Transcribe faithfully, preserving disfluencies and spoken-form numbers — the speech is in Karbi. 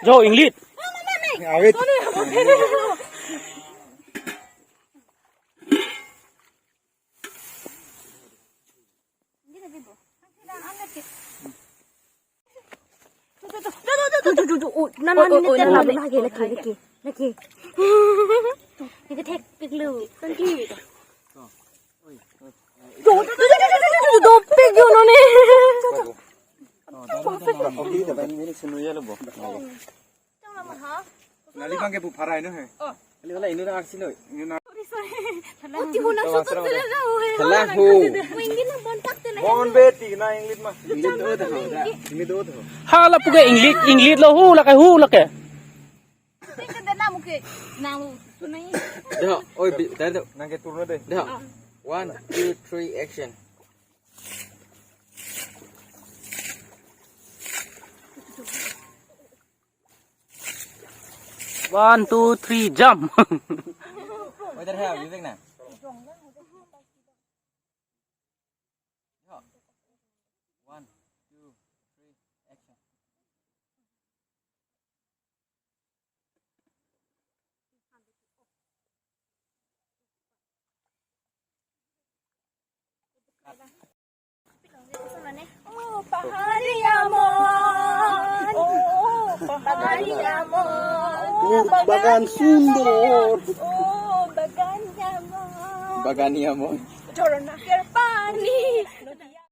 Jo, English. Awit. Tuh, tuh, tuh, tuh, tuh, tuh, tuh, oh, nana, oh, oh, nana, nana, nana, lagi, lagi, lagi, lagi. Ini tek, tek lu. Thank you. Tuh, tuh, tuh, tuh, tuh, tuh, tuh, dopik yun, noni. Oke, dapat ini, ini senuya lo, Bo. Nali bang ke bu parai no he. Oh. Nali wala inu na arsi lo. Inu na. Sorry, sorry. Oh, tihuna sutu sila na, oh, he. Salah ho. Wingin na bontak te na. Bon beti na English ma. Ini do tho. Ini do tho. Hala puke English, English lo hu lake, hu lake. Tingkan dana muke. Nang lu sunai. Dah, oi, bi, dah tu. Nang ke turun deh. Dah. One, two, three, action. One, two, three, jump. Wait, there have music na. One, two, three, action. Oh, pahari amon. Oh, pahari amon. Oh, bagan sundor. Oh, bagan amon. Bagan amon. Jorna ker pani.